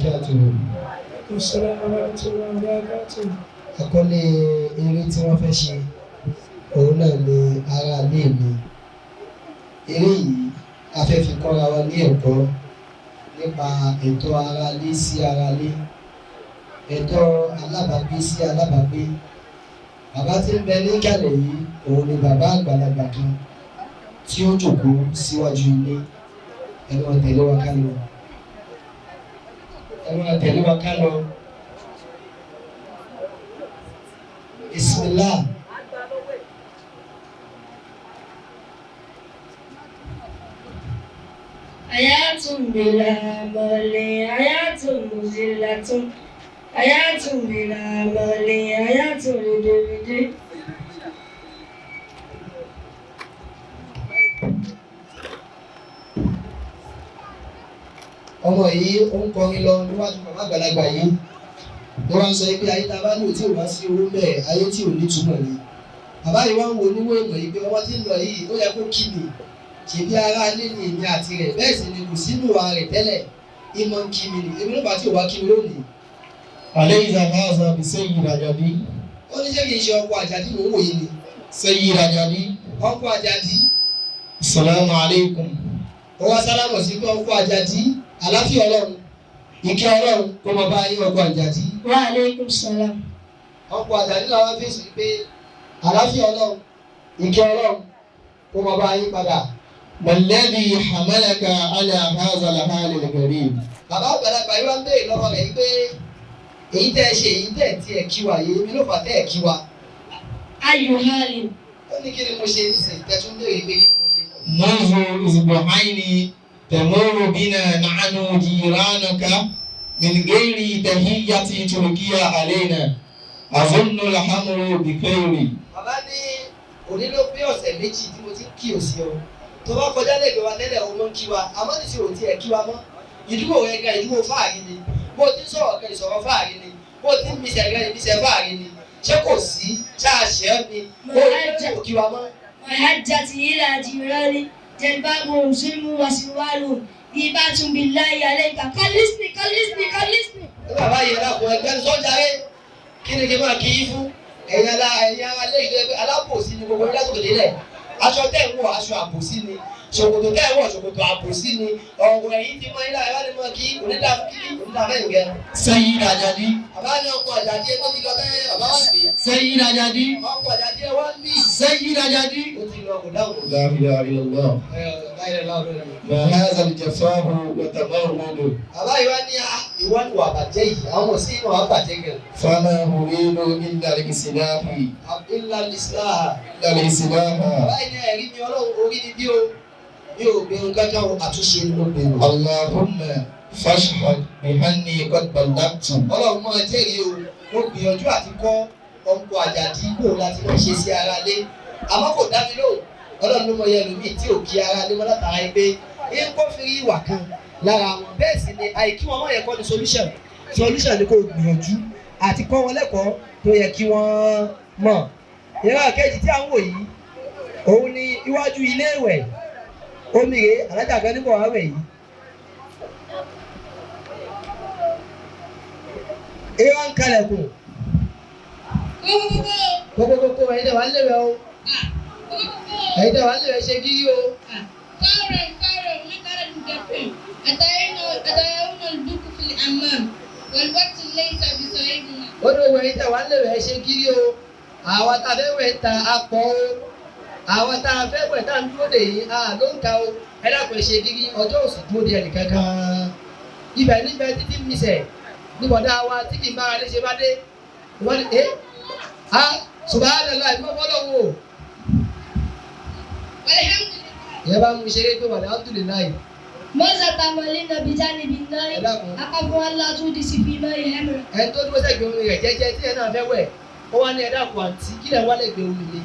Barakatuhu. Assalamu warahmatullahi wabarakatuh. Àkọlé eré tí wọ́n fẹ́ ṣe òun náà ni ará ilé mi. Eré yìí a fẹ́ fi kọ́ra wa ní ẹ̀kọ́ nípa ẹ̀tọ́ ará ilé sí ará ilé, ẹ̀tọ́ alábàágbé sí alábàágbé. Bàbá tí ń bẹ níkàlẹ̀ yìí òun ni bàbá àgbàlagbà kan tí ó jókòó síwájú ilé. Ẹ máa tẹ̀lé wa ká lọ. Ẹ máa tẹ̀lé wa ká lọ. Bismillah. Hayatun bila mali, hayatun muzillatun. Hayatun bila mali, hayatun riduridi. Ọmọ yìí ó ń kọrin lọ níwájú bàbá àgbàlagbà yìí ló wá ń sọ pé ayé tá a bá lò tí ò wá sí owó bẹ́ẹ̀ ayé tí ò nítumọ̀ ni. Bàbá yìí wá ń wo oníwó ìmọ̀ yìí pé ọmọ tí ń lọ yìí ó yẹ kó kí mi, ṣèbí ara ilé ni èmi àti rẹ̀, bẹ́ẹ̀ sì ni kò sínú wa rẹ̀ tẹ́lẹ̀, ìmọ̀ ń kí mi ni, èmi ló bá tí ò wá kí mi lónìí. أليس هذا بسيد عجبي؟ Ó ní ṣé kì í ṣe ọkọ Àjàdí mò ń wòye ni? سيد عجبي. Ọkọ Àjàdí. السلام عليكم. Ó wá sálámọ̀ sí pé ọkọ Àjàdí, àláfíà Ọlọ́run, ìkẹ́ Ọlọ́run kó máa bá yín ọkọ Àjàdí. Wa alaikum salam. Ọkọ Àjàdí làwọn fèsì pé àláfíà Ọlọ́run, ìkẹ́ Ọlọ́run kó máa bá yín padà. ما الذي حملك على هذا الحال الغريب؟ Bàbá àgbàlagbà yìí wá ń béèrè lọ́wọ́ rẹ̀ pé èyí tẹ́ ẹ ṣe, èyí tẹ́ ẹ tiẹ̀ kí wa yìí, èmi ló fà tẹ́ ẹ kí wa. Ayu halin. Ó ní kí ni mo ṣe nísìnyí tẹ́ tún béèrè pé kí ni mo ṣe. منذ أسبوعين تمر بنا نحن جيرانك من غير تحية تركيا علينا، أظن الأمر بخير. Bàbá ní òní ló pé ọ̀sẹ̀ 2 tí mo ti ń kí òsì ọ. Tó bá kọjá lẹ́gbẹ̀ẹ́ wa tẹ́lẹ̀ o máa ń kí wa, àmọ́ nísìnyí ò tiẹ̀ kí wa mọ́. Ìdúró rẹ̀ gan ìdúró fáàrí ni, bó o ti ń sọ̀rọ̀ gan ìsọ̀rọ̀ fáàrí ni, bó o ti ń mísẹ̀ gan ìmísẹ̀ fáàrí ni. Ṣé kò sí ṣáàṣẹ́ ni? Ó ní kò kí wa mọ́. وحجت إلى جيراني جلبابهم سلم وسروالهم غيبات بالله عليك خلصني خلصني خلصني. Bàbá yìí ẹ̀dàkùn ẹgbẹ́ sọ́jà rẹ̀ kí ni kí n máa kí í fún ẹ̀yin alá ẹ̀yin alẹ́ ìlú ẹgbẹ́ alábòsí ni gbogbo ẹgbẹ́ látòkè délẹ̀. Aṣọ tẹ́ ń wọ̀ aṣọ àbòsí ni, ṣòkòtò tẹ́ ń wọ̀ ṣòkòtò àbòsí ni, ọ̀rọ̀ ẹ̀yìn ti mọ ilé ẹ̀rọ ni mọ kí onídàá fún kíkí onídàá fẹ́ nìkẹ́. سيد عجبي. Bàbá ní ọkọ̀ Àjàdí ẹ tó ti lọ bẹ́ẹ̀ bàbá wà bí. سيد عجبي. Ọkọ̀ Àjàdí ẹ wá ń bì. سيد عجبي. Ó ti lọ kò dáhùn. لا إله إلا الله. Ẹ ẹ láì. ما هذا الجفاء والتمرد؟ Bàbá yìí wá ní ìwọ ni wà bàjẹ́ yìí, àwọn ò sí ìwà bàjẹ́ gan. فما أريد إلا الإصلاح. Illa al-islah. إلا الإصلاح. Bàbá yìí ní ẹ̀rí mi Ọlọ́run orí ni bí o, mi ò gbèrò kankan o, àtúnṣe ni mo gbèrò. اللهم فاشهد بأني قد بلغت. Ọlọ́run máa jẹ́rìí o, mo gbìyànjú àti kọ́ ọkọ̀ Àjàdí kò láti lọ ṣe sí ara lé, àmọ́ kò dá mi lóhùn. Ọlọ́run ló mọ iye ẹlòmíì tí ò kí ara lé mọ́ látara ẹgbẹ́ ń kó fi rí ìwà kan lára wọn. Bẹ́ẹ̀ sì ni àìkí wọn mọ̀ yẹ kọ́ ni solution. Solution ni kò gbìyànjú àti kọ́ wọn lẹ́kọ̀ọ́ tó yẹ kí wọ́n mọ̀. Ìran kejì tí à ń wò yìí òun ni iwájú ilé ìwẹ̀ omi rèé alájà kan níbọ̀ wá wẹ̀ yìí. Èyí wá ń kalẹ̀kùn kókókókó, ẹ̀yin tẹ̀ wá ń léwẹ̀ o, ẹ̀yin tẹ̀ wá ń léwẹ̀ ṣe gírí o. فورا فورا مطر الجحيم أتيون البك في الأمام والوقت ليس بصعيبنا. Ó ní gbogbo ẹ̀yin tẹ̀ wá ń léwẹ̀ ṣe gírí o, àwa tá a fẹ́ wẹ̀ ta akọ o, àwa tá a fẹ́ wẹ̀ tá a ń dúró dè yín a ló ń ka o, ẹ dákun ẹ ṣe gírí, ọjọ́ òsì dúró de ẹnì kankan. Ibẹ̀ níbẹ̀ títí mísẹ̀ níbọ̀dá wa tí kì í máa léṣe bá dé wọ́n ní ẹ́ a subhanallah ìmọ̀ fọlọ́ wo. والحمد لله. Ìyẹn bá mú ṣeré pé wàlẹ́ alhamdulilayi. ماذا تعملين بجانب النار؟ Ẹ dákun. أخاف ألا تودس في ماء حمرا. Ẹni tó dúró sẹ́gbẹ̀ẹ́ omi rẹ̀ jẹ́jẹ́ tí ẹ náà fẹ́ wẹ̀, ó wá ní ẹ dákun àǹtí kí lẹ̀ wá lẹ́gbẹ̀ẹ́ omi mi,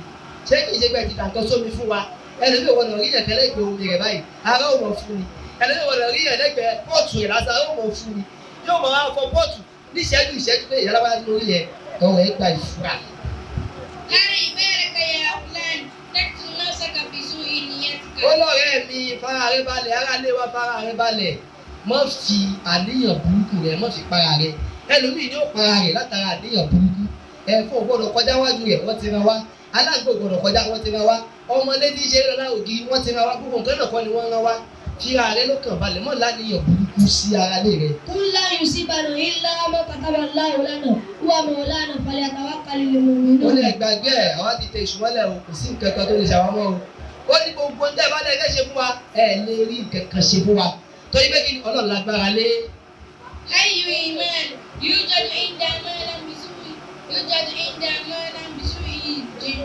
ṣé kì í ṣe pé ẹ ti dàgbọ́ sómi fún wa? Ẹlòmíì wọnà rí yẹn lẹ́gbẹ̀ẹ́ omi rẹ̀ báyìí ara ò mọ̀ fún ni, ẹlòmíì wọnà rí yẹn lẹ́gbẹ̀ẹ́ pọ́ọ̀tù rẹ̀ lásán ara ò mọ̀ fún ni, yóò mọ̀ wá fọ pọ́ọ̀tù níṣẹ́jú ìṣẹ́jú pé ìyá alábáyá lórí yẹn ọ̀rọ̀ ẹ̀ gba ìfura. أري بارك يا فلان تقتل نفسك بسوء نيتك. Ó lọ́rẹ́ mi fara rẹ balẹ̀, ara lé wa fara rẹ balẹ̀, Má fi àníyàn burúkú rẹ, má fi para rẹ. Ẹlòmíì ni ó para rẹ látara àníyàn burúkú. Ẹ̀fọ́ ò gbọ́dọ̀ kọjá wájú rẹ̀, wọ́n ti ran wá. Aláǹgbá ò gbọ́dọ̀ kọjá, wọ́n ti ran wá. Ọmọlé tí ń ṣe lọ́la ògiri, wọ́n ti ran wá. Gbogbo nǹkan náà kọ́ ni wọ́n ran wá. Fira rẹ lọ́kàn balẹ̀, mọ́ láníyàn burúkú sí ara lé rẹ. قل لا يصيبنا إلا ما كتب الله لنا هو مولانا فليتوكل المؤمنون. Ó ní ẹgbàgbé ẹ, àwa ti tẹ ìṣúmọ́lẹ̀ o, kò sí nǹkan kan tó lè ṣàwọn mọ́ o. Ó ní gbogbo ń tẹ́ bá lẹ́ẹ̀kẹ́ ṣe fún wa, ẹ lè rí nǹkan kan ṣe fún wa, torí pé kí ni? Ọlọ́run lágbára lé. أي إيمان يوجد عند ما لم بسوء يوجد عند ما لم بسوء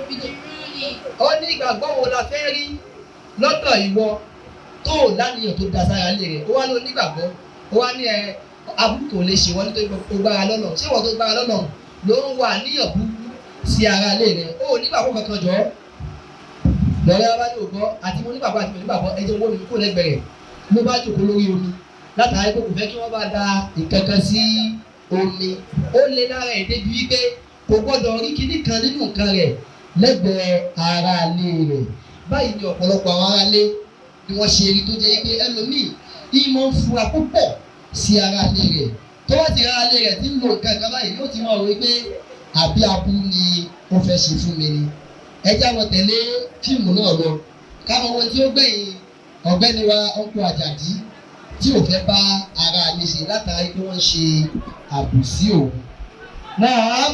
بجيرانه؟ Ó ní ìgbàgbọ́ wo la fẹ́ rí lọ́dọ̀ ìwọ tó o láníyàn tó da sára lé rẹ̀? Ó wá ló nígbàgbọ́, ó wá ní ẹ aburú kò lè ṣe wọ́n nítorí pé ó gbára lọ́nà. Ṣé ìwọ tó gbára lọ́nà ló ń wà níyàn burúkú sí ara lé rẹ̀? Ó nígbàgbọ́ kankan jọ lọ́rẹ́ bá ní ògbọ́ àti mo nígbàgbọ́ àti mo nígbàgbọ́. Ẹ jẹ́ owó mi kó lẹ́gbẹ̀ẹ́ rẹ̀. Ló bá jòkó lórí omi látàrí pé kò fẹ́ kí wọ́n bá da nǹkan kan sí omi. Ó lé lára ẹ̀ débi wípé kò gbọ́dọ̀ rí kinní kan nínú nǹkan rẹ̀ lẹ́gbẹ̀ẹ́ ara ilé rẹ̀. Báyìí ni ọ̀pọ̀lọpọ̀ àwọn ará ilé ni wọ́n ṣe rí, tó jẹ́ pé ẹlòmíì ìmọ̀ ń fura púpọ̀ sí ara ilé rẹ̀. Tó bá ti ra ilé rẹ̀ tí ń lo nǹkan kan báyìí, yóò ti máa rò wípé àbí aburú ni ó fẹ́ ṣe fún mi ni. Ẹ já wọn tẹ̀lé fíìmù náà lọ, káwọn ohun tí ó gbẹ̀yìn ọ̀gbẹ́ni wa ọ̀nkú Àjàdí tí ò fẹ́ bá ara ilé ṣe látara pé wọ́n ń ṣe àbòsí òun. Naam,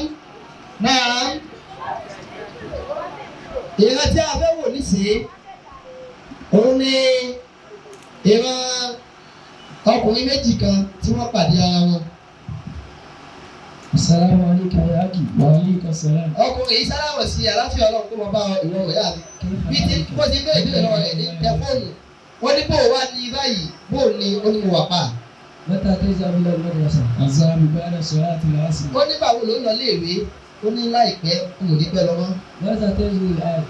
naam. Ìran tí a fẹ́ wò nísìnyí òun ni ìran ọkùnrin méjì kan tí wọ́n pàdé ara wọn. السلام عليك يا أخي. وعليك السلام. Ọkùnrin yìí sáláwọ̀ sí, àláfíà Ọlọ́run kó mọ bá ìwọ ọ̀yá mi. كيف Bí ti حالك؟ bó ti bẹ́ẹ̀ ìbéèrè lọ́wọ́ rẹ̀ ní tẹ fóònù, wọ́n ní bó wá ní báyìí, bó ní ó ní mo wà pa. متى تذهب إلى المدرسة؟ الذهاب بعد صلاة العصر. Ó ní báwo ló ń lọ léèwé? Ó ní láìpẹ́, n ò ní pẹ́ lọ mọ́. ماذا تجد الآن؟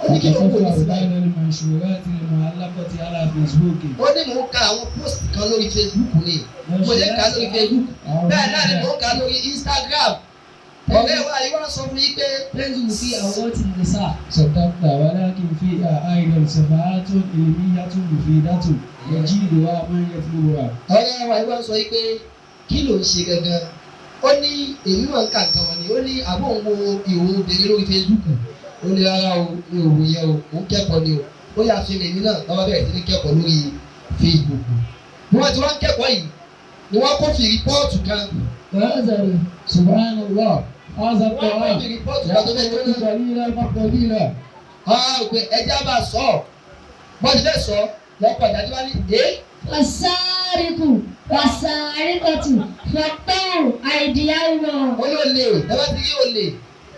Ó ní kí ló ń wò ní أتصفح sí báyìí? بين المنشورات المعلقة على فيسبوك. Ó ní mò ń ka àwọn post kan lórí Facebook ni, mo lè kà á lórí Facebook, bẹ́ẹ̀ náà ni mò ń kà á lórí Instagram. Ọ̀rẹ́ wa yìí wá sọ fún yín pé تنزل في أوقات النساء. صدقت، ولكن فيها أيضا صفحات علمية مفيدة يجيدها من يتلوها. Ọ̀rẹ́ wa yìí wá sọ yín pé kí ló ń ṣe gangan? Ó ní èmi máa ń ka nǹkan wọn ni. Ó ní àbọ̀ ń wo ìhòòhò obìnrin lórí Facebook? Ó ní rárá o, mi ò wò yẹn o, òun kẹ́kọ̀ọ́ ni o. Ó yà fi lèmi náà lọ́wọ́ bẹ̀rẹ̀ sí ní kẹ́kọ̀ọ́ lórí Facebook. Bí wọ́n ti wá ń kẹ́kọ̀ọ́ yìí ni wọ́n kó fi report kan. وهذا سبحان الله هذا Wọ́n kó الطعام fi report kan tó fẹ́ يأكل jóná. قليلا فقليلا. Ah, pé ẹja bá sọ ọ, bọ́dí fẹ́ sọ lọ́pọ̀ ìdájọ́ bá ní dé. والسارق والسارقة فاقطعوا أيديهما. Ó ní olè, ẹ bá ti rí olè,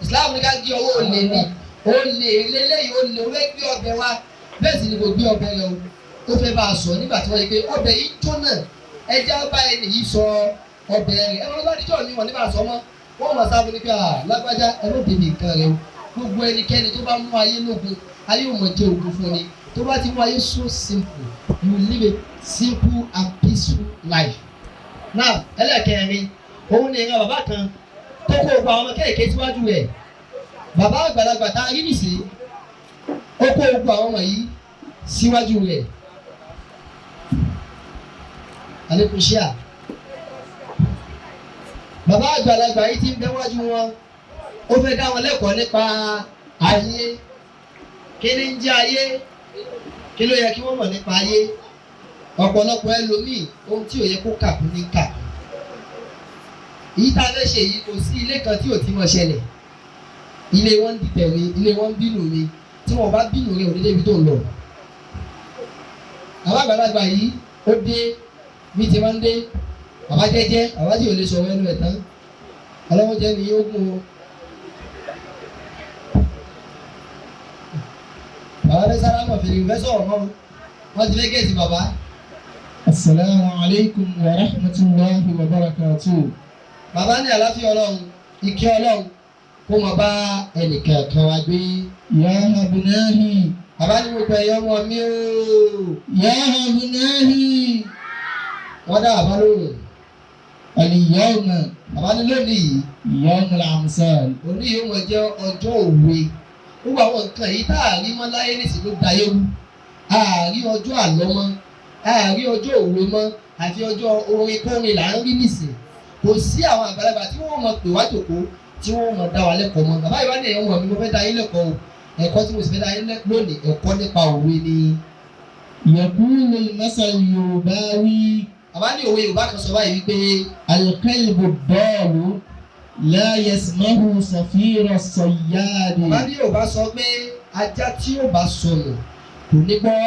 Islam ní ká gé ọwọ́ olè ni. Olè lélẹ́yìí, olè, ó fẹ́ gbé ọbẹ̀ wa, bẹ́ẹ̀ sì ni kò gbé ọbẹ̀ rẹ o. Ó fẹ́ bá a sọ nígbà tí wọ́n yẹ pé ọbẹ̀ yìí jóná, ẹja bá ẹni yìí sọ ọbẹ̀ rẹ. Ẹ wọ́n bá díjọ́ mi wọ́n ní bá a sọ mọ́, wọ́n mọ̀ sáfù ní pé à lágbájá, ẹ ló dèbè nǹkan rẹ o. Gbogbo ẹnikẹ́ni tó bá mú ayé lógun, ayé ò mọ̀ jẹ́ ogun fún ni. Tó bá ti mú ayé so simple, you will live a simple and peaceful life. Now, ẹlẹ́kẹ̀rin òun ni ìran bàbá kan tó kó gbogbo àwọn ọmọ kéèké síwájú rẹ̀. Bàbá àgbàlagbà tá a rí nìsí, ó kó gbogbo àwọn ọmọ yìí síwájú rẹ̀. Alekun ṣíà. Bàbá àgbàlagbà yìí ti ń bẹ wájú wọn, ó fẹ́ dá wọn lẹ́kọ̀ọ́ nípa ayé. Kí ni ń jẹ́ ayé? Kí ló yẹ kí wọ́n mọ̀ nípa ayé? Ọ̀pọ̀lọpọ̀ ẹlòmíì, ohun tí ò yẹ kó kà kún ní kà. Èyí tá a fẹ́ ṣe yìí, kò sí ilé kan tí ò ti mọ̀ ṣẹlẹ̀. Ilé wọn ń dìtẹ̀ mi, ilé wọn ń bínú mi. Tí wọn bá bínú rẹ, ò ní débi tó ń lọ. Bàbá àgbàlagbà yìí ó dé bí ti máa ń dé. Bàbá jẹ́jẹ́, bàbá tí ò lè sọ̀rọ̀ ẹnu ẹ̀ tán, ọlọ́wọ́ jẹ́ ni yóò gún o. Bàbá fẹ́ sálámọ̀ fèrè, fẹ́ sọ̀rọ̀ mọ́ o, wọ́n ti fẹ́ gẹ̀ẹ́sì bàbá. السلام عليكم ورحمة الله وبركاته. Bàbá ní àláfíà Ọlọ́run, ìkẹ́ Ọlọ́run kó máa bá ẹnìkẹ̀ọ̀kan wa gbé. يا أبنائي. Bàbá ní gbogbo ẹ̀yọ́ ọmọ mi ooo. يا أبنائي. Wọ́n dá bàbá lóhùn. اليوم Bàbá ní lónìí yìí, يوم الأمثال. òní yóò mọ̀ jẹ́ ọjọ́ òwe. Gbogbo àwọn nǹkan yìí tá a rí mọ́ láyé nísìnyí ló dayé wú. A rí ọjọ́ àlọ́ mọ́, a rí ọjọ́ òwe mọ́. Àfi ọjọ́ orin kórin là ń rí nìsín. Kò sí àwọn àgbàlagbà tí wọ́n mọ̀ pé wá jòkó tí wọ́n mọ̀ dá wa lẹ́kọ̀ọ́ mọ́. Bàbá ìwádìí ẹ̀yàn wọ̀ mí, mo fẹ́ dá yín lẹ́kọ̀ọ́ o. Ẹ̀kọ́ tí mo sì fẹ́ dá yín lónìí, ẹ̀kọ́ nípa òwe ni. يقول المثل اليوباوي Bàbá ní òwe Yorùbá kan sọ báyìí wípé الكلب الضال لا يسمه صفير الصياد. Bàbá ní Yorùbá sọ pé ajá tí ó bá sọnù kò ní gbọ́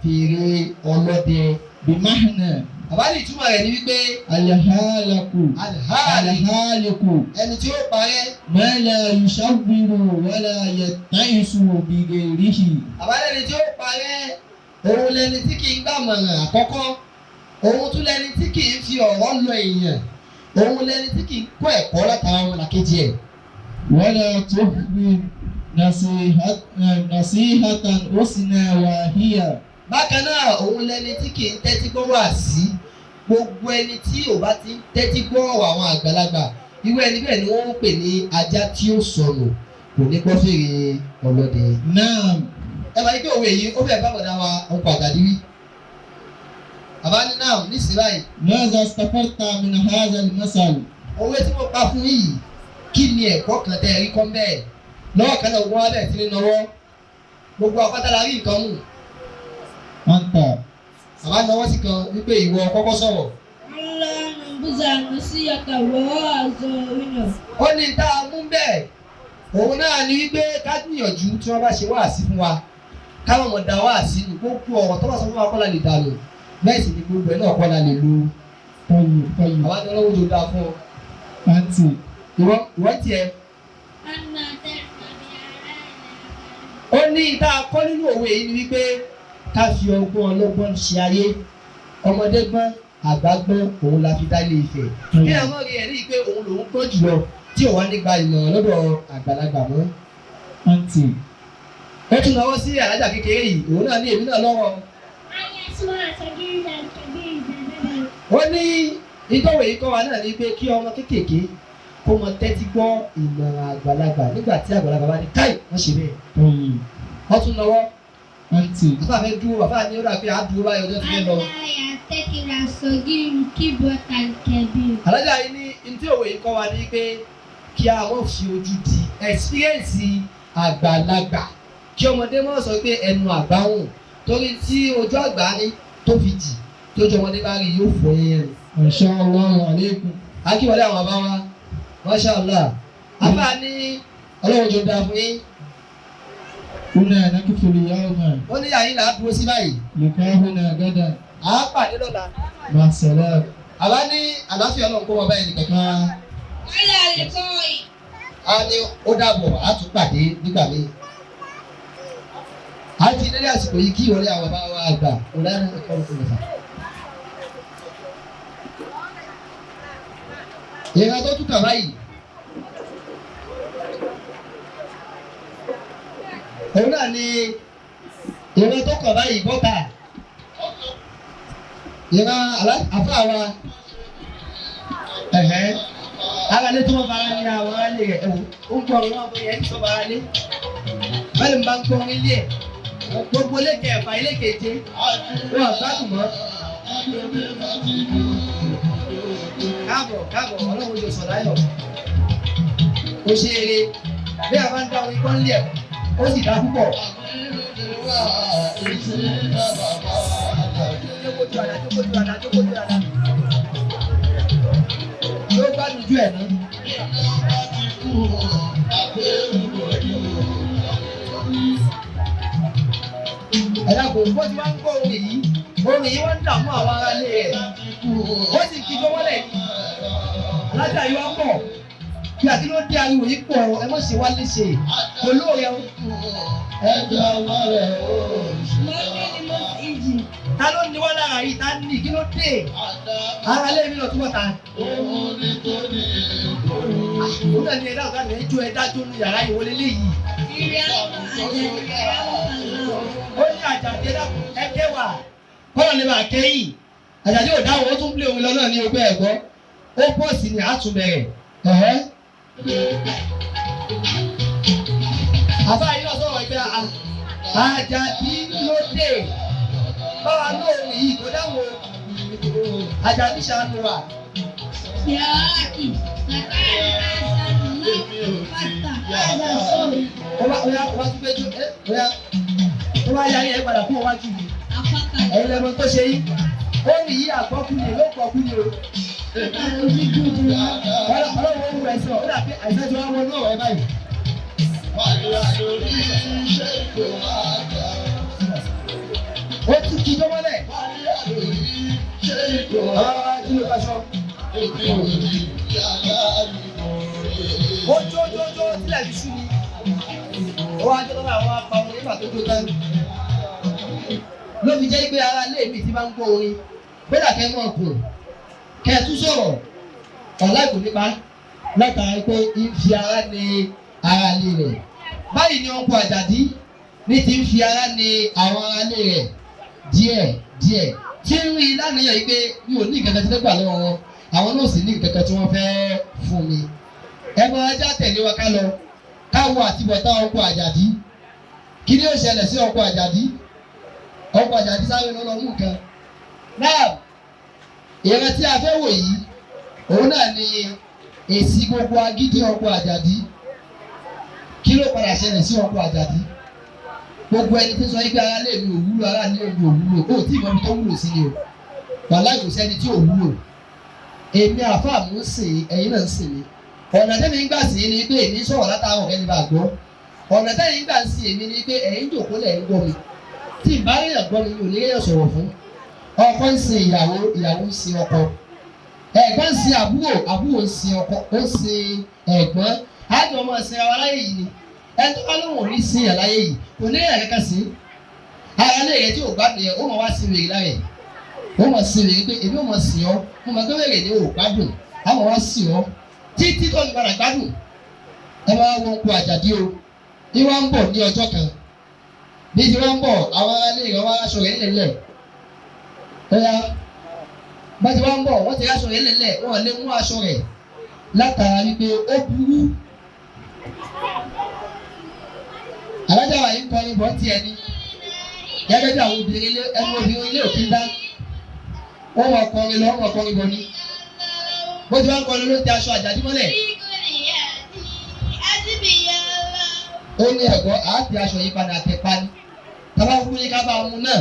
fèrè ọlọ́dẹ. بمعنى Bàbá ní ìtumọ̀ rẹ̀ ni wípé الهالك alhaali الهالك ẹni tí ó parẹ́. ما لا يشوّر ولا يتعس بغيره. Bàbá lẹni tí ó parẹ́, òun lẹni tí kì í gbàmọ̀ràn àkọ́kọ́, òun tún lẹni tí kì í fi ọ̀rọ̀ lọ èèyàn, òun lẹni tí kì í kọ́ ẹ̀kọ́ látara ọmọlàkejì ẹ̀. ولا تهوي نصيحة حسنى واهية. Bákan náà, òun lẹni tí kì í tẹ́tí gbọ́ wáàsí. Gbogbo ẹni tí ò bá ti ń tẹ́tí gbọ́ ọ̀rọ̀ àwọn àgbàlagbà, irú ẹni bẹ́ẹ̀ ni wọ́n ń pè ní ajá tí ó sọnù kò ní gbọ́ fèrè ọlọ́dẹ. نعم. Ẹ máa ń gbé òwe yìí, ó bẹ̀ bá bọ̀dá wa ọkọ̀ àgàdì wí. Bàbá ní náà nísìnyí báyìí. ماذا استفدت من هذا المثل؟ Òwe tí mo pa fún yìí, kí ni ẹ̀kọ́ kan tẹ́ ẹ rí kọ́ bẹ́ẹ̀? Lọ́wọ́ kan náà, ogun wa bẹ̀rẹ̀ sí ní nọwọ́. Gbogbo apáta la rí nǹkan mú. أنت. Bàbá nọwọ́ sí kan wípé ìwọ kọ́kọ́ sọ̀rọ̀. ألا ننبذ النصيحة وراء ظهورنا. Ó ní tá a mú bẹ́ẹ̀, òun náà ni wípé ká gbìyànjú, tí wọ́n bá ṣe wáàsí fún wa, káwọn mọ̀ dá wáàsí nù. Gbogbo ọ̀rọ̀ tó bá sọ fún wa kọ́ la lè dànù, bẹ́ẹ̀ sì ni gbogbo ẹ̀ náà kọ́ la lè lu. طيب طيب. Àwa ni ọlọ́wọ́ jò dáa fún ọ. أنت. Ìwọ tiẹ̀. أن ترضى بآرائنا. Ó ní tá a kọ́ nínú òwe yìí ni wípé ká fi ọgbọ́n ọlọ́gbọ́n ṣe ayé. Ọmọdé gbọ́n, àgbà gbọ́n, òun la fi dá ilé Ifẹ̀. Kí ẹ mọ̀ rí ẹ̀rí pé òun lòún gbọ́n jùlọ tí ò wá nígbà ìmọ̀ràn lọ́dọ̀ àgbàlagbà mọ́. أنت. Ó tún náwó sí alájà kékeré yìí, òun náà ní èmi náà lọ́rọ̀. أن يسمع صغير الكبير بدل. Ó ní ìtọ́wò yìí kọ́ wa náà ni pé kí ọmọ kéékèèké kó mọ tẹ́tí gbọ́ ìmọ̀ràn àgbàlagbà nígbà tí àgbàlagbà bá ní káì wọ́n ṣe bẹ́ẹ̀. طيب. Wọ́n tún náwó. أنت. Bàbá fẹ́ dúró, bàbá ní ó dà pé à á dúró báyìí, ọjọ́ ti fẹ́ lọ. ألا يعتقد الصغير كبرة الكبير. Alájà yìí ní ntí òwe yìí kọ́ wa ní pé kí a mọ̀ fi ojú di experience àgbàlagbà, kí ọmọdé mọ̀ sọ pé ẹnu àgbà hùn, torí tí ojú àgbà ní tó fi jì, tójú ọmọdé bá rí yóò fọ yẹn ni. ما شاء الله عليكم. Akíwọlé àwọn bàbá wa, masha Allah, afa ní ọlọ́run tó dáa fún yín. هنا نقف اليوم. Wọ́n ní àyín là á dúró sí báyìí. لقاؤنا غدا. À á pàdé lọ́la. مع السلامة. Àbá ní àlàáfíà Ọlọ́run kó wọn báyìí nìkankan. إلى اللقاء. A ní ó dàbọ̀, á tún pàdé nígbà míì. A ti nílé àsìkò yìí kí ìwọlé àwọn bàbá wa àgbà ọ̀lànà ẹ̀kọ́ ìfà. Ìran tó tún kà báyìí. Òun náà ni ìran tó kàn báyìí bọ́tà. Ìran àfáà wa ẹ̀hẹ́ ara lé tó wọn fara ní àwọn ará lé rẹ̀, ẹ̀wò ó ń gbọ́ ọ̀run wọn bóyá ẹni tó fara lé bẹ́ẹ̀ ni bá ń gbọ́ orin ilé ẹ̀, gbogbo ilé kẹfà, ilé keje, wọn gbádùn mọ́. Káàbọ̀ káàbọ̀, ọlọ́run yóò sọ̀ láyọ̀. Ó ṣe eré bí a bá ń dá orin gbọ́n lé ẹ̀, ó sì dá púpọ̀. Jókòó ju àdá, jókòó ju àdá, jókòó ju àdá. Yóò gbádùn ju ẹ̀ náà. Ẹ dákun, bó ti wá ń gbọ́ orin yìí, orin yìí wọ́n ń dààmú àwọn ará ilé rẹ̀, ó sì kí gbọ́wọ́lẹ̀. Alájà yìí wá pọ̀ bí àti ló dé, ariwo yìí pọ̀, ẹ mọ̀ ṣe wá léṣe kò lóore o. Ta ló ní wá lára yìí? Ta ní kí ló dé? Ara ilé mi lọ túbọ̀ ta. Òun náà ní ẹ̀dá ọ̀gá mi ẹjọ́ ẹ̀dá tó nu yàrá ìwọlé léyìí. Ó ní àjàdé ẹkẹ wà kọ́nà ní bá kẹ́yìn àjàdé ò dáwọ́, ó tún lé òun lọ náà ní ọgbẹ́ ẹ̀gbọ́, ó pọ̀ sí ni àtúnbẹ̀rẹ̀ ẹ̀hẹ́. Àbá yìí náà sọ̀rọ̀ ìgbà àjàdí ló dé báwa lóhùn yìí kò dáhùn o. Àjàdí ṣàánú wa. يا أخي لكان أحسن لو فتح هذا الصبي Ó bá ó bá tún fẹ́ jó ẹ́ ó yá tó bá yá yẹn padà fún ọwájú mi. أفكر Ẹ̀yin lẹ́mọ tó ṣe yín. Ó ní yí àgbọ́kú ni ló gbọ́kú ni o. Ọlọ́run ó wù ẹ̀sán ó dàbí àìsàn tí wọ́n wọnú ọ̀rọ̀ ẹ báyìí. Ó tún kí tó mọ́lẹ̀. Ọlọ́run kí ló bá sọ. Ó jó jó jó sílẹ̀ fi sú mi. Ó wá jó lọ́wọ́ àwọn apá orin nígbà tó jó tán. Ló fi jẹ́ pé ara ilé mi ti máa ń gbọ́ orin. Bẹ́ẹ̀ kẹ́ mọ̀ kùn. Kẹ́ ẹ tún sọ̀rọ̀. Ọ̀la ìkò nípa látara pé ń fi ara ní ara ilé rẹ̀. Báyìí ni ọkọ̀ Àjàdí ní ti ń fi ara ní àwọn ará ilé rẹ̀ díẹ̀ díẹ̀ tí ń rí lánàá yìí pé mi ò ní nǹkan kan tí fẹ́ gbà lọ́wọ́ wọn àwọn náà sì ní nǹkan kan tí wọ́n fẹ́ fún mi. Ẹ máa já tẹ̀lé wa ká lọ káwọ àtibọ̀tá ọkọ̀ Àjàdí. Kí ni ó ṣẹlẹ̀ sí ọkọ̀ Àjàdí? Ọkọ̀ Àjàdí sáré lọ lọ mú nǹkan. Náà ìran tí a fẹ́ wò yìí òun náà ni èsì gbogbo agídí ọkọ̀ Àjàdí. Kí ló padà ṣẹlẹ̀ sí ọkọ̀ Àjàdí? Gbogbo ẹni tí ń sọ yí pé ara lè mi ò wúlò ara lè mi ò wúlò ó tí ìmọ̀ mi tó wúlò sí ni o. Wàláì kò sẹ́ni tí ò wúlò. Èmi àfáà mú ń sìn yín, ẹ̀yin náà ń sìn mí. Ọ̀nà tẹ́mi ń gbà sí ni pé èmi ń sọ̀rọ̀ látàárọ̀ kẹ́ni bá gbọ́. Ọ̀nà tẹ́mi ń gbà sí èmi ni pé ẹ̀yin jòkó lẹ̀ ń gbọ́ mi. Tí ì bá ríyàn gbọ́ mi mi ò ní ríyàn sọ̀rọ̀ fún. Ọkọ ń sin ìyàwó, ìyàwó ń sin ọkọ. Ẹ̀gbọ́n ń sin àbúrò, àbúrò ń sin ọkọ, ó ń sin ẹ̀gbọ́n. Àjọ ọmọ sin ara wa láyé yìí ni. Ẹni tó bá lóun ò ní sin yàn láyé yìí, kò ní yàn kankan sí. Ara ilé rẹ̀ tí ò gbádùn yẹn, ó mọ̀ wá sin wèrè lára ẹ̀. Ó mọ̀ sin wèrè pé èmi ò mọ̀ sìn ọ́, mo mọ̀ pé wèrè ni ò gbádùn, á mọ̀ wá sìn ọ́ títí tó fi padà gbádùn. Ẹ máa wo oko Àjàdí o, ní wá ń bọ̀ ní ọjọ́ kan. Bí ti wá ń bọ̀, àwọn ará ilé rẹ̀ wá aṣọ rẹ̀ nílẹ̀. Ọ̀ya bá ti wá ń bọ̀, wọ́n ti aṣọ rẹ̀ nílẹ̀, wọ́n lè mú aṣọ rẹ̀ látara wípé ó burú. Alájà wa yìí ń kọrin bọ́ tiẹ̀ ni. Gẹ́gẹ́ bí àwọn obìnrin ilé ẹnu obìnrin ilé òkè ń dá. Wọ́n mọ̀ kọrin lọ, wọ́n mọ̀ kọrin bọ̀ ni. Bó ti wá ń kọrin ló ń tẹ aṣọ Àjàdí mọ́lẹ̀. Ó ní ẹ̀gbọ́n àá tẹ aṣọ yìí padà tẹ pa ni. Tàbá fún yín ká bá mu náà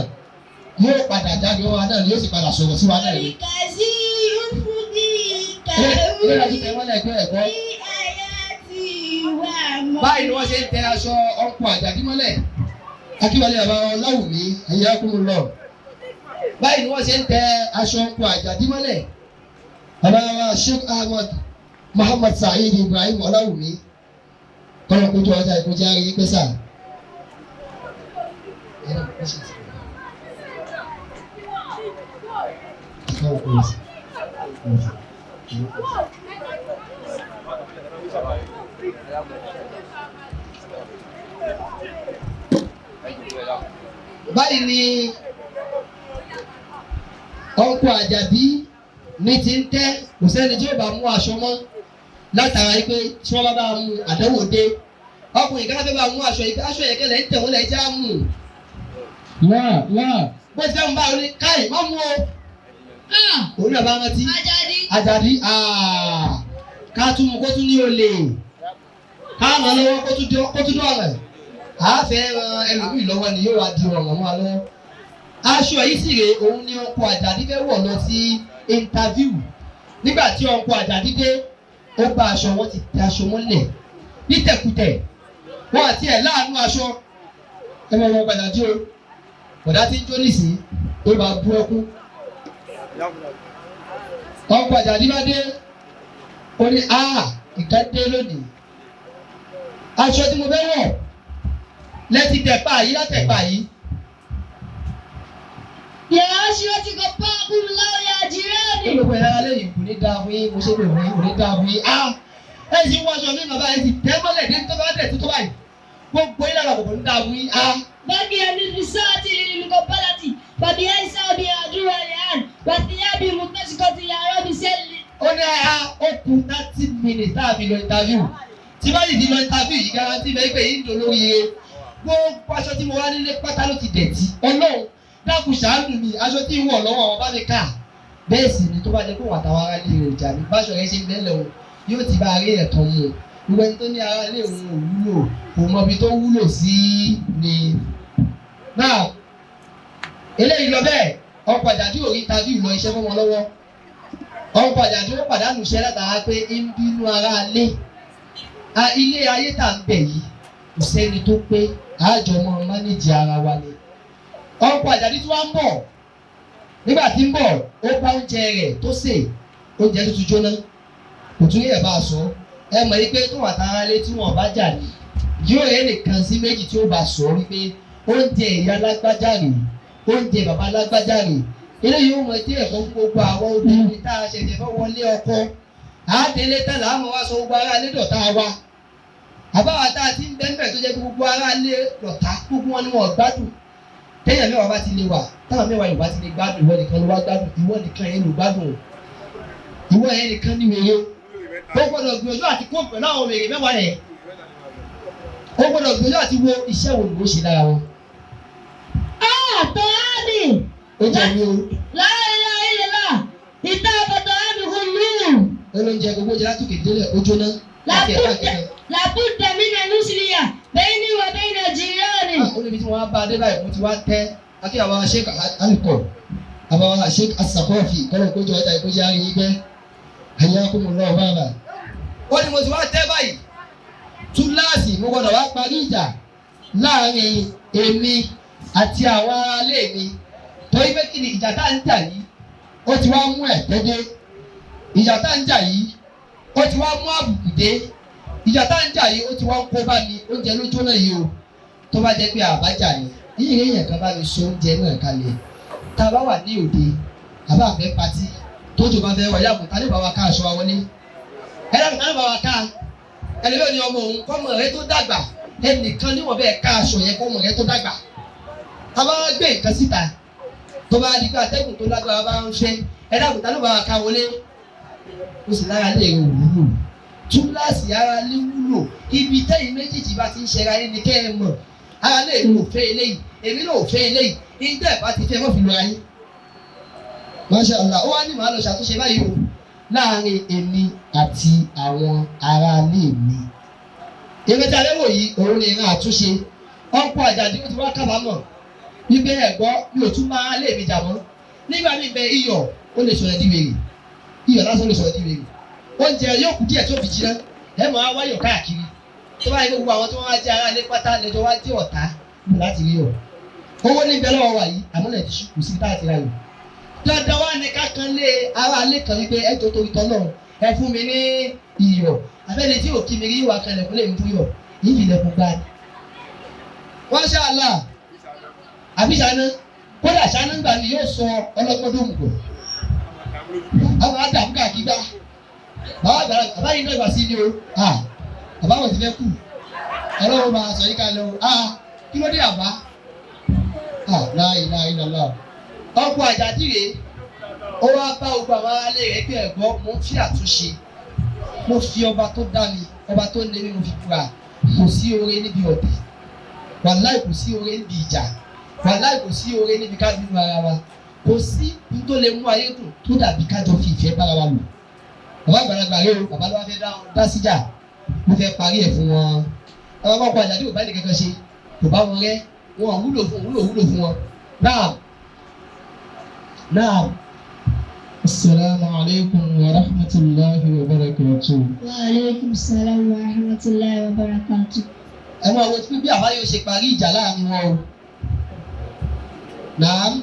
yóò padà jáde wá náà ni yóò sì padà sọ̀rọ̀ sí wa náà ni. Ilé ìdájú tẹ wọ́n lẹ́gbẹ́ ẹ̀gbọ́n. Báyìí ni wọ́n ṣe ń tẹ aṣọ ọkọ̀ Àjàdí mọ́lẹ̀. Akíwálé bàbá Ọláwùmí ẹ̀yẹ ọkùnrin lọ. Báyìí ni wọ́n ṣe ń tẹ aṣọ ọkọ̀ Àjàdí mọ́lẹ̀. Bàbá wa Sheikh Ahmad Muhammad Saheed Ibrahim Ọláwùmí. Kọ́lọ̀ kójú ọjà ìkójú àárín yín pé sáà. Báyìí ni ọkọ̀ Àjàdí ní ti ń tẹ́ kò sẹ́ni tí ó bá mú aṣọ mọ́ látara yìí pé tí wọ́n bá bá mú àdánwò dé ọkùnrin kan fẹ́ bá mú aṣọ yìí aṣọ yẹn kẹlẹ̀ ń tẹ̀ wọ́n lẹ̀ já mú Láà láà. bó ti fẹ́ mú báyìí ó ní káì má mú o òun náà bá rántí Àjàdí. Àjàdí ká tún mú kó tún ní olè ká ràn lọ́wọ́ kó tún dọ̀rẹ̀ àáfẹ́ ran ẹlòmíì lọ́wọ́ ni yóò wá di ọ̀ràn mọ́ wa lọ́wọ́ aṣọ yìí sì rèé òun ni ọkọ̀ Àjàdí fẹ́ wọ̀ lọ sí interview nígbà tí ọkọ̀ Àjàdí dé ó bá aṣọ wọn ti tẹ aṣọ mọ́lẹ̀ nítẹ̀kùtẹ̀ wọn àti ẹ̀ láàánú aṣọ ẹ mọ̀ wọn padà dé o bọ̀dá tí ń jó nísìnyí ó bá bú ẹkún ọkọ̀ Àjàdí bá dé ó ní a nǹkan dé lónìí aṣọ tí mo fẹ́ wọ̀ lẹ́tí tẹ̀pá yìí látẹ̀pá yìí. Yàrá ṣíwọ́ ti kọ pákó láwùjọ àjírẹ́ẹ̀nì. Olùkọ́ ìyára lẹ́yìn kò ní dáa fún yín, mo ṣe pé fún yín, kò ní dáa fún yín. Ah! Ẹ sì ń wọṣọ mi bàbá ẹ sì tẹ́ mọ́lẹ̀ dé tó bá dẹ̀ tó tó báyìí. Gbogbo yín lára kò ní dáa fún yín. Ah! Bákì ẹni ní sáàtì lílu kọ pálátì, bàbí àìsàn òbí àdúrà rẹ̀ hàn, bàtí yábì mú tẹ́síkọ́ ti yàrá mi sẹ́lẹ̀. Ó ní a ó kù 30 minutes tá a fi lọ interview. Tí bá sì ti lọ interview yìí guarantee bẹ́ẹ̀ pé yìí ń dò lórí ire. Gbogbo aṣọ tí mo wá nílé pátá ló ti dẹ̀tí. Ọlọ́run dákun ṣàánú mi, aṣọ tí ń wọ̀ lọ́wọ́ àwọn bá mi kà. Bẹ́ẹ̀ sì ni tó bá jẹ́ pé wà táwọn ará ilé rẹ̀ jà ní báṣọ rẹ̀ ṣe ń bẹ́ẹ̀ lẹ̀ o, yóò ti bá arí ẹ̀ tán mu. Gbogbo ẹni tó ní ará ilé òun ò wúlò, kò mọ ibi tó wúlò sí ni. Náà eléyìí lọ bẹ́ẹ̀, ọkọ̀ Àjàdí ò rí tajú ìlọ iṣẹ́ fún wọn lọ́wọ́. Ọkọ̀ Àjàdí ó pàdánù iṣẹ́ látara pé ń bínú ará ilé. Ilé ayé tà ń bẹ̀ yìí, kò sẹ́ni tó pé àjọ mọ́ mánéjì ara wa ni. Ọkọ̀ Àjàdí tí wọ́n ń bọ̀, nígbà tí ń bọ̀, ó bá oúnjẹ rẹ̀ tó sè, oúnjẹ tó ti jóná, kò tún yẹ̀ bá a sọ. Ẹ mọ̀ yí pé tó wà tara lé tí wọ́n bá jà ní, yóò rẹ́ nìkan sí méjì tí ó bá sọ wípé oúnjẹ ìyá lágbájá rèé, oúnjẹ bàbá lágbájá rèé. Eléyìí ó mọ tí ẹ̀kọ́ fún gbogbo àwọn obìnrin tá a ṣẹ̀ṣẹ̀ fẹ́ wọlé ọkọ. Àádélé tán là á mọ̀ wá sọ gbogbo ará ilé dọ̀tá wa. Àbáwá tá a ti ń bẹ́ẹ̀ tó jẹ́ gbogbo ará ilé dọ̀tá, gbogbo wọn ni wọn gbádùn. Téèyàn mẹ́wàá bá ti lè wà, táwọn mẹ́wàá yìí bá ti lè gbádùn, ìwọ nìkan ló wá gbádùn, ìwọ nìkan yẹn ló gbádùn o. Ìwọ yẹn nìkan ní wèrè o. Ó gbọ́dọ̀ gbìyànjú àti kó pẹ̀lú àwọn wèrè mẹ́wàá yẹn. Ó gbọ́dọ̀ gbìyànjú àti wo iṣẹ́ wo ló ṣe lára wọn. Àtọ́ámì. Ó jẹ́ mi o. La ilaha illallah. Ìta àbọ̀tọ́ámì kò lù. Olóúnjẹ gbogbo jẹ látòkè délẹ̀ ó jóná. Láti ẹ̀ka kẹ̀kẹ́. Làbúdà mí nà nùsìlìyà bẹ́ẹ̀ ni wà bẹ́ẹ̀ nà jìránì. Ó níbi tí wọ́n á bá a dé báyìí, mo ti wá tẹ́ akíyàwó Sheikh Alikọ, àbáwá Sheikh Asakọ́ọ̀fì, kọ́lọ̀ kójọ ẹ̀ta ìkójọ àárín yín gbẹ́. Hayyakumullahu bàbá. Ó ní mo ti wá tẹ́ báyìí. Túláàsì mo gbọ́dọ̀ wá parí ìjà láàrin èmi àti àwọn aráalé mi. Torí pé kí ni ìjà tá ń jà yìí, ó ti wá mú ẹ̀tẹ́ dé. Ìjà tá ń jà yìí, ó ti wá mú àbùkù dé. Ìjà tá ń jà yìí, ó ti wá ń kó bá mi, oúnjẹ ló jóná yìí o. Tó bá jẹ́ pé àbájá ni, yíyí èèyàn kan bá mi so oúnjẹ náà kalẹ̀. Tá a bá wà ní òde, àbá àfẹ́ patí, tójú bá fẹ́ wọlé àbùkù, ta ló bá wa ká aṣọ wa wọlé? Ẹ dákun, ta ló bá wa ká? Ẹlẹ́bẹ̀ẹ́ ni ọmọ òun kọ́mọ rẹ tó dàgbà, ẹnìkan níwọ̀n bẹ́ẹ̀ ká aṣọ yẹn kọ́mọ rẹ tó dàgbà. Tá a bá gbé nǹkan síta, tó bá di pé atẹ́gùn tó lágbára bá ń fẹ́, ẹ dákun, ta ló bá wa ká wọlé? Ó sì lára lè rò wúlò. Túláàsì ara lè wúlò. Ibi tẹ́yìn méjèèjì bá ti ń ṣẹra yín ni kẹ́ ẹ mọ̀. Ara lè rò fẹ́ eléyìí, èmi náà ò fẹ́ eléyìí, ìdá ẹ̀ bá ti fẹ́ mọ́ fi lọ́ra yín. Masha Allah, ó wá ní màá lọ ṣàtúnṣe báyìí o láàrin èmi àti àwọn aráalé mi. Ìrìn tí a lérò yìí, òun ni ìran àtúnṣe. Ọ̀pọ̀ Àjàdí ó ti wá kábàámọ̀ wípé ẹ̀gbọ́ mi ò tún máa lé mi jà mọ́. Nígbà míì bẹ iyọ̀ ó lè sọ̀rọ̀ di wèrè. Iyọ̀ lásán lè sọ̀rọ̀ di wèrè. Oúnjẹ yóò kú díẹ̀ tó fi jiná. Ẹ máa wáyọ̀ káàkiri. Tó bá yẹ kó gbogbo àwọn tí wọ́n wá jẹ́ aráalé pátá lẹ́jọ́ wá jẹ́ ọ̀tá níbo láti rí ọ̀. Owó ní bẹ lọ́wọ́ wa yìí, àmọ́ lẹ̀ ti ṣú kù sí tá a ti ra yìí. Dandan wá ní ká kan lé aráalé kan wípé ẹ tó torí tọ́ náà ẹ fún mi ní iyọ̀. Abẹ́ni tí ò kí mi rí ìwà kan lẹ̀kún lè mú yọ̀, yìí fi lẹ̀kún gbá ni. Masha Allah, àbí ṣáná, kódà ṣáná gbà mí yóò sọ ọlọ́gbọ́n dòmùgọ̀. Àwọn àdàmú káàkiri gbá. Bàbá àgbàlagbà, bàbá yìí náà ìgbà sí ni o. Bàbá wọn ti fẹ́ kú. Ọlọ́run máa sọ yín kalẹ̀ o. Kí ló dé àbá? La ilaha illallah. Ọkọ̀ Àjàdí rèé, ó wá bá gbogbo àwọn aráalé rẹ̀ pé ẹ̀gbọ́n mo ń fi àtúnṣe. Mo fi ọba tó dá mi, ọba tó ní mi mo fi búra. Kò sí oore níbi ọ̀tẹ̀. Wàláì kò sí oore níbi ìjà. Wàláì kò sí oore níbi ká bínú ara wa. Kò sí n tó lè mú ayé dùn tó dàbí ká jọ fi ìfẹ́ bára wa lò. Bàbá àgbàlagbà rèé o, bàbá ló wá fẹ́ dá síjà. Mo fẹ́ parí ẹ̀ fún wọn. Bàbá bá kọ Àjàdí ò bá ẹnì kankan ṣe, kò bá wọn rẹ́, wọn ò wúlò fún wúlò fún wọn. Náà náà. Assalamu alaikum wa rahmatullahi wa barakatuh. Wa alaikum salam wa rahmatullahi wa barakatuh. Ẹ máa wo bí àbá yóò ṣe parí ìjà láàrin wọn o. Náà.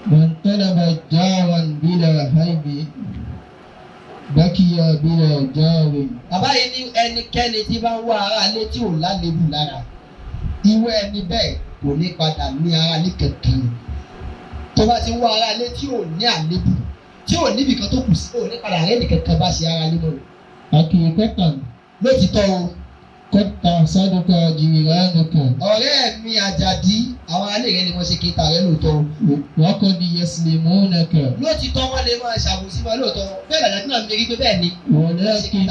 Man talaba jawan bila haibi, bakiya bila jawin. Bàbá yìí ní ẹnikẹ́ni tí bá ń wá ara lé tí ò lálébù lára, irú ẹni bẹ́ẹ̀ kò ní padà ní ara lé kankan. Tó bá ti ń wá ara lé tí ò ní àlébù, tí ò níbì kan tó kù sí, ò ní padà rẹ́ nìkankan bá ṣe ara lé mọ́. Hakikatan. Lótìtọ́ o. Qad tahsaduka jiranuka. Ọ̀rẹ́ mi Àjàdí, àwọn alẹ́ rẹ ni wọ́n ṣe kíta rẹ lóòótọ́ o. Wa qad yaslimunaka. Lótìtọ́ wọ́n lè máa ṣàbòsí wọn lóòótọ́. Bẹ́ẹ̀ làjàdí náà mi rí pé bẹ́ẹ̀ ni. Walakin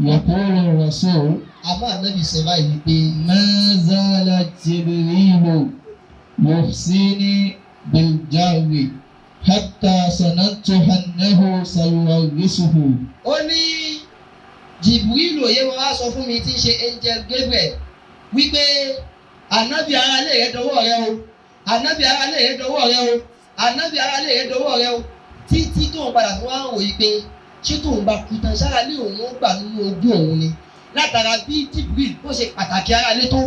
yaqulu rasul. Àmọ́ Ànábì sọ báyìí wípé. Ma zala Jibrilu yuhsini bil jawi حتى ظننت أنه سيورثه. Ó ní Jibril òye wọn wá sọ fún mi tí ń ṣe Angel Gabriel wípé ànábì ara lè rẹ dọwọ́ rẹ o, ànábì ara lè rẹ dọwọ́ rẹ o, ànábì ara lè rẹ dọwọ́ rẹ o, títí tóun padà fún wa ń wòye pé ṣé tóun bá kú tán sára lé òun ó gbà nínú ogún òun ni, látara bí Jibril bó ṣe pàtàkì ara lé tó.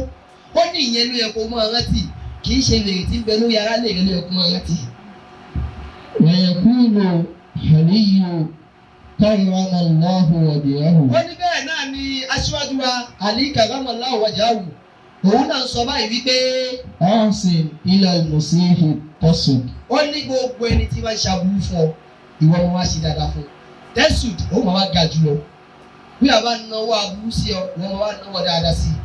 Ó ní ìyẹn ló yẹ kó mọ rántí, kì í ṣe wèrè tí ń bẹ lórí ara lè rẹ ló yẹ kó mọ rántí. ويقول علي كرم الله وجهه. Ó ní bẹ́ẹ̀ náà ni aṣíwájú wa Ali karamallahu wajahu òun náà ń sọ báyìí wípé أحسن إلى المسيء تصد. ó ní gbogbo ẹni tí wọ́n ń ṣàbùrú fún ọ, ìwọ máa wá ṣe dáadáa fún un, tẹ́sùd ó máa wá ga jùlọ. Bí a bá náwó aburú sí ọ, ìwọ máa wá náwó dáadáa sí i.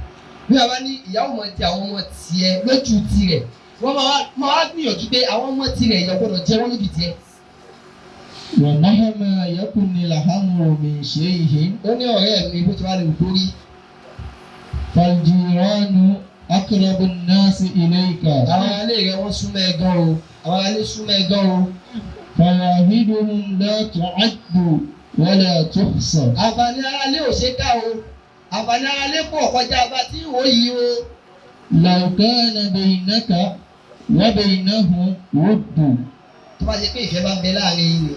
Bí a bá ní ìyàwó máa di àwọn ọmọ tiẹ̀ lójú tirẹ̀, wọ́n máa wá gbìyànjú pé àwọn ọmọ tirẹ̀ ìyà gbọ́dọ̀ jẹ wọ́n lójú tiẹ̀. ومهما يكن الأمر من شيء Ó ní ọ̀rẹ́ mi, bó ti wá lè wù kórí, فالجيران أقرب الناس إليك. Àwọn aráalé rẹ wọ́n súnmọ́ ẹ gan o, àwọn aráalé súnmọ́ ẹ gan o. فواهدهم لا تعد ولا تحصى. Àǹfààní aráalé ò ṣe ká o, àǹfààní aráalé pọ̀ kọjá bá tí ń wò yìí o. لو كان بينك وبينهم ود Tó bá ṣe pé ìfẹ́ bá ń bẹ láàrin yìí ni,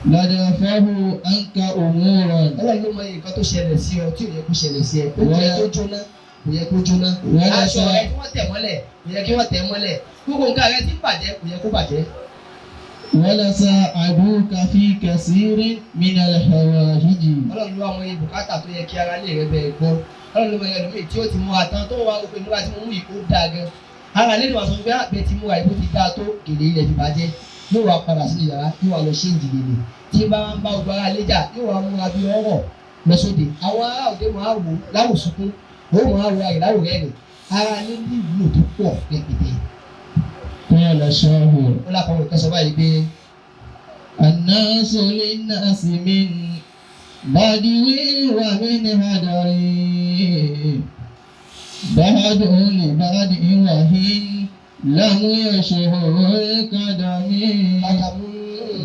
لدافعوا عنك أمورا. Ọlọ́run ló mọ nǹkan tó ṣẹlẹ̀ sí ọ tí ò yẹ kó ṣẹlẹ̀ sí ẹ. Ó yẹ kó jóná, kò yẹ kó jóná. Aṣọ rẹ tí wọ́n tẹ̀ mọ́lẹ̀, kò yẹ kí wọ́n tẹ̀ mọ́lẹ̀. Gbogbo nǹkan rẹ tí ń bàjẹ́, kò yẹ kó bàjẹ́. ولساعدوك في كثير من الحوائج. Ọlọ́run ló wá mọ iye bùkátà tó yẹ kí ara lè rẹ bẹ́ẹ̀ gbọ́. Ọlọ́run ló mọ iye ẹlòmíì tí ó ti mú atán tó wá òpin nígbà tí mo mú yìí ó dáa gan. Ara lè wà sọ pé àgbẹ̀ ti múra ìbò ti dáa tó, gèlè ilẹ̀ ti bàjẹ́. Yóò wá padà sínú yàrá, yóò wá lọ ṣé ìdìgèlè. Tí bá ń bá gbogbo ara lé jà, yóò wá múra bí ọ̀rọ̀ lọ sóde. Àwọn ará òde máa wò láwò sunkún, òun máa wo àyè láwò rẹ́rìn. Ara lé ní ìwúlò tó pọ̀ rẹpẹtẹ. قال الشاعر: Ó lápá wọn kẹsàn báyìí pé الناس للناس من بدو ومن هدر، بعد لبعد وإن لم يشعر القدم. Bàtàmú.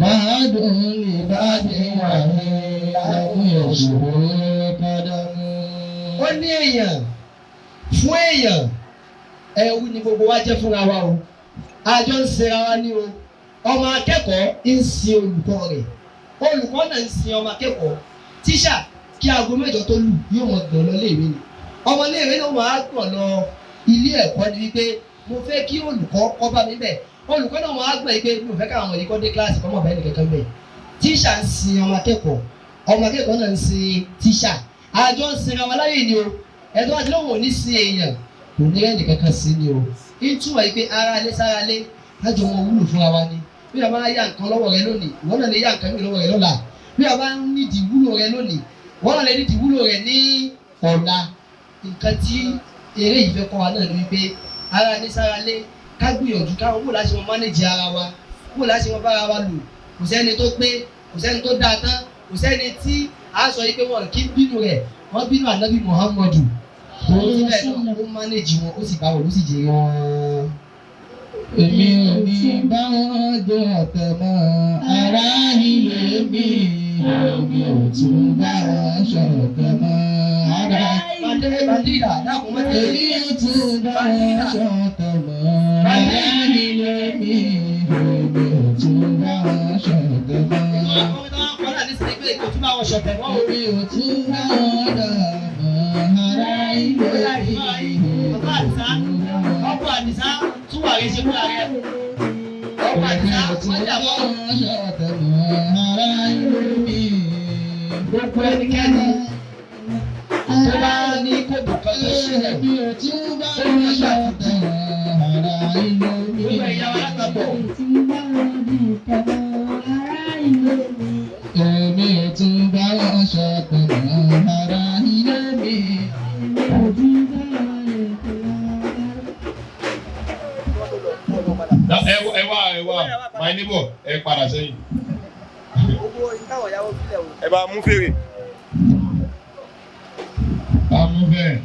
بعد لبعد وإن لم يشعر القدم. Ó ní èèyàn fún èèyàn, ẹrú ni gbogbo wa jẹ́ fúnra wa o, àjọ ń sinra wa ní o. Ọmọ akẹ́kọ̀ọ́ ń sin olùkọ́ rẹ̀, olùkọ́ náà ń sin ọmọ akẹ́kọ̀ọ́. Tíṣà kí aago 8 tó lù yóò mọ gbọ̀n lọ léèwé ni, ọmọ léèwé náà wàá gbọ̀n lọ ilé ẹ̀kọ́ ni wípé mo fẹ́ kí olùkọ́ kọ́ bá mi bẹ̀. Olùkọ́ náà wàá gbọ̀n yìí pé mi ò fẹ́ káwọn ọmọ yìí kọ́ dé kíláàsì kọ́ mọ̀ bẹ́ẹ̀ nìkankan bẹ̀. Tíṣà ń sin ọmọ akẹ́kọ̀ọ́, ọmọ akẹ́kọ̀ọ́ náà ń sin tíṣà, àjọ ń sinra wa láyé ni o. Ẹ̀tọ́ àti lóhùn ò ní sin èèyàn, kò ní rẹ́ẹ̀nì kankan sí ni o. Ìtumọ̀ yìí pé ara lé sára lé lájọ wọn wúlò fúnra wa ni. Bí a bá yá nǹkan lọ́wọ́ rẹ lónìí, ìwọ náà lè yá nǹkan mi lọ́wọ́ rẹ lọ́la. Bí a bá nídìí wúlò rẹ lónìí, ìwọ náà lè nídìí wúlò rẹ ní ọ̀la. Nǹkan tí eré ìfẹ́ kọ́ wa náà ni wípé ara lé sára lé, ká gbìyànjú káwọn wò láti wọn mánéjì ara wa, wò láti wọn bára wa lò. Kò sẹ́ni tó pé, kò sẹ́ni tó dáa tán, kò sẹ́ni tí a sọ yìí pé wọn kì í bínú rẹ̀. Wọ́n bínú ànábì Muhammadu, tòun ti bẹ́ẹ̀ náà ó mánéjì wọn, ó sì bá wọn, ó sì jèrè wọn. Èmi ò ní bá wọn jẹ ọ̀tẹ̀ mọ́ ará ilé mi. Èmi ò tún bá wọn ṣọ̀tẹ̀ mọ́ ará. Bàndìrà dákun mọ́ tẹ̀lé. Èmi ò tún bá wọn ṣọ̀tẹ̀ mọ́ ará ilé mi. Èmi ò tún bá wọn ṣọ̀tẹ̀ mọ́. Kọ́lá ní sinmi pé kò tún bá wọn ṣọ̀tẹ̀ mọ́ o. Èmi ò tún bá wọn dà mọ́ ará ilé mi. Èmi ò Ọkọ̀ Àdìsá, tún bá wọn. ọkọ̀ Àdìsá tún wà rí ṣe fúnra rẹ̀. Ọkọ̀ Àdìsá wọ́n jà mọ́. Gbogbo ẹnikẹ́ni tó bá ní kóòtù kan tó ṣílẹ̀. Gbogbo ẹ̀yà wa lápapọ̀. Èmi ò tún bá wọn ṣọ̀tẹ̀ mọ́ ará ilé mi. Ẹ wá, ẹ wá, my neighbor, ẹ padà sẹ́yìn. Ẹ bá mú fèrè. Bá mú bẹ́ẹ̀.